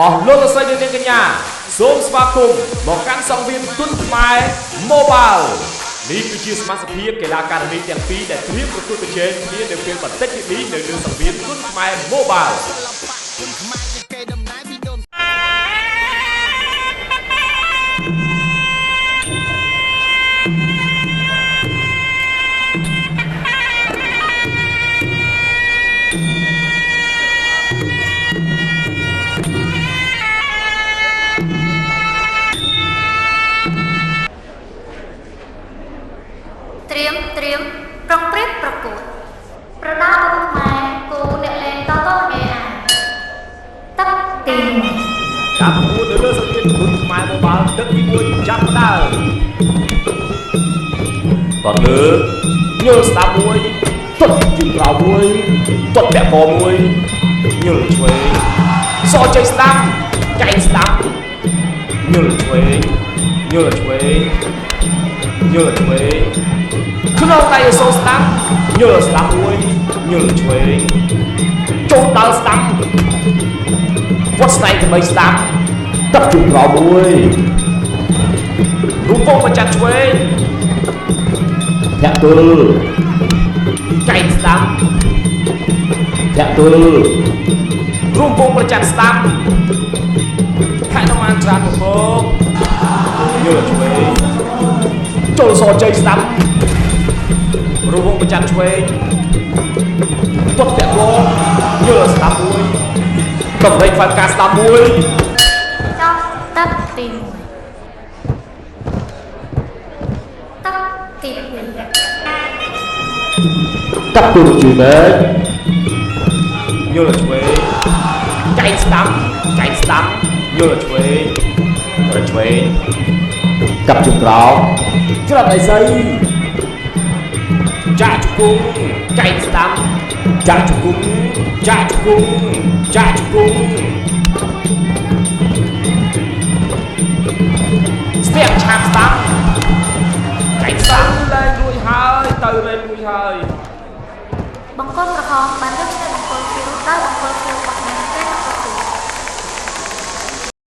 អស់លោកលោកស្រីនិងនាងកញ្ញាសូមស្វាគមន៍មកកាន់សង្វៀនគុនខ្មែរ Mobile នេះគឺជាសមាជិកភាពកីឡាករនីទាំងពីរដែលត្រៀមប្រកួតប្រជែងគ្នានៅពេលបន្តិចនេះនៅលើសង្វៀនគុនខ្មែរ Mobile ត្រៀមត្រៀមប្រុងប្រៀបប្រកួតប្រដាល់គុនខ្មែរគូអ្នកលេងតតអេអាទឹកទី1 ការប្រកួតនៅលើសង្វៀនគុនខ្មែរ Mobile ទឹកទី1ចាប់ផ្ដើមតលើញល់ស្ដាប់មួយទាត់ជើងក្រោមមួយទាត់ពាក់កមួយញល់ឆ្វេងសជ័យស្ដាំចែងស្ដាំញល់ឆ្វេងញល់ឆ្វេងញល់ឆ្វេងក្នុងដៃអសូរស្ដាំញល់ស្ដាំមួយញល់ឆ្វេងចូលដល់ស្ដាំវត្តស្នែងថ្មីស្ដាំទឹកជើងក្រោមមួយរូបពងប្រចាំឆ្វេងធាក់ទល់ចែកស្ដាំធាក់ទល់រួមពងប្រចាំស្ដាំហនុមានច្រើនពពកយល់ឆ្វេងចូលសជ័យស្ដាំរួមពងប្រចាំឆ្វេងទាត់ពាក់កយល់ស្ដាំមួយតម្រេចហ្វាន់ការស្ដាំមួយ ចប់ទឹកទី1ទឹកទី2 កាប់ទូជួយមែនយល់ឆ្វេងចែកស្ដាំចែកស្ដាំយល់ឆ្វេងរឆ្វេងកាប់ជើងក្រោមច្រត់អីសីចាក់ជង្គង់ចែកស្ដាំចាក់ជង្គង់ចាក់ជង្គង់ចាក់ជង្គង់ស្ទាក់ឆាបស្ដាំចែកស្ដាំលែងរួចហើយទៅលែងរួចហើយ បង្គោលក្រហមបានយកឈ្នះបង្គោលខៀវដោយបង្គោលខៀវ